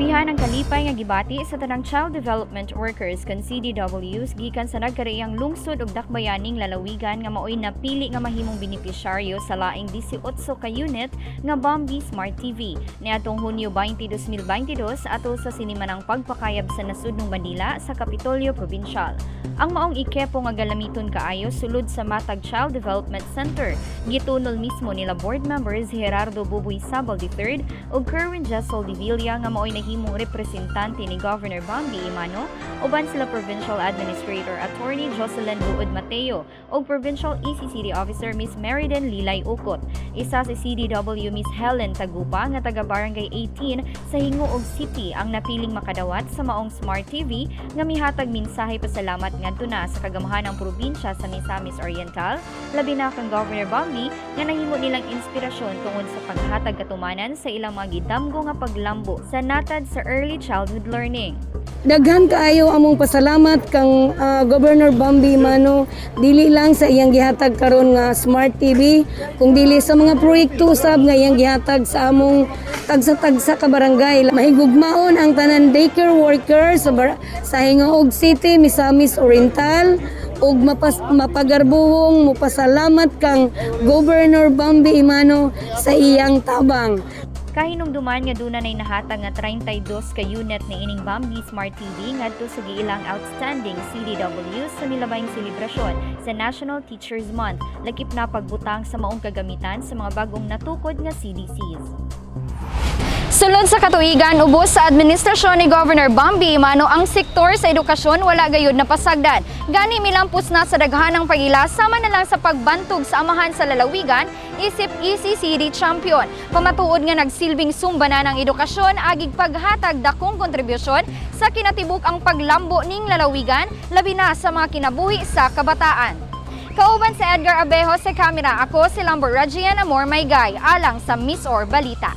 Grabihan ang kalipay nga gibati sa tanang child development workers kan CDWs gikan sa nagkaraiyang lungsod ug dakbayaning lalawigan nga maoy napili nga mahimong benepisyaryo sa laing 18 ka unit nga Bambi Smart TV niadtong Hunyo 20, 2022 atol sa sinimanang pagpakayab sa nasudnong Manila sa Kapitolyo Provincial. Ang maong ekipo nga galamiton kaayo sulod sa Matag Child Development Center gitunol mismo nila board members Gerardo Buboy Sabal III ug Kerwin Jessel de Villa nga maoy nahimong representante ni Governor Bambi Emano uban sila Provincial Administrator Attorney Jocelyn Luod Mateo ug Provincial ECCD Officer Miss Meriden Lilay Ukot. Isa si CDW Miss Helen Tagupa nga taga Barangay 18 sa Gingoog City ang napiling makadawat sa maong Smart TV nga mihatag mensahe pasalamat ngadto na sa kagamahan ng probinsya sa Misamis Oriental, labi na kang Governor Bambi nga nahimo nilang inspirasyon tungod sa paghatag katumanan sa ilang mga gidamgo nga paglambo sa natad sa early childhood learning. Daghan kaayo among pasalamat kang Governor Bambi Emano, dili lang sa iyang gihatag karon nga Smart TV, kung dili sa mga proyekto usab nga iyang gihatag sa among tagsa-tagsa ka barangay. Mahigugmaon ang tanan daycare worker sa Gingoog City, Misamis Oriental ug mapagarbuhong mopasalamat kang Governor Bambi Emano sa iyang tabang. Kahinumduman nga duna nay nahatag nga 32 ka unit ni ining Bambi Smart TV ngadto sa giilang outstanding CDW sa milabayng selebrasyon sa National Teachers Month, lakip na pagbutang sa maong kagamitan sa mga bagong natukod nga CDCs. Sulod sa katuigan, ubos sa administrasyon ni Governor Bambi Emano, ang sektor sa edukasyon wala gayud napasagdan. Gani milampos na sa daghanang pag-ila sama na lang sa pagbantog sa amahan sa lalawigan isip ECCD champion. Pamatuod nga nagsilbing sumbanan ang edukasyon agig paghatag dakong kontribusyon sa kinatibuk ang paglambo ning lalawigan, labi na sa mga kinabuhi sa kabataan. Kauban sa Edgar Abejo sa kamera, ako si Lambert Rajian Amor Maygay, alang sa MisOr Balita.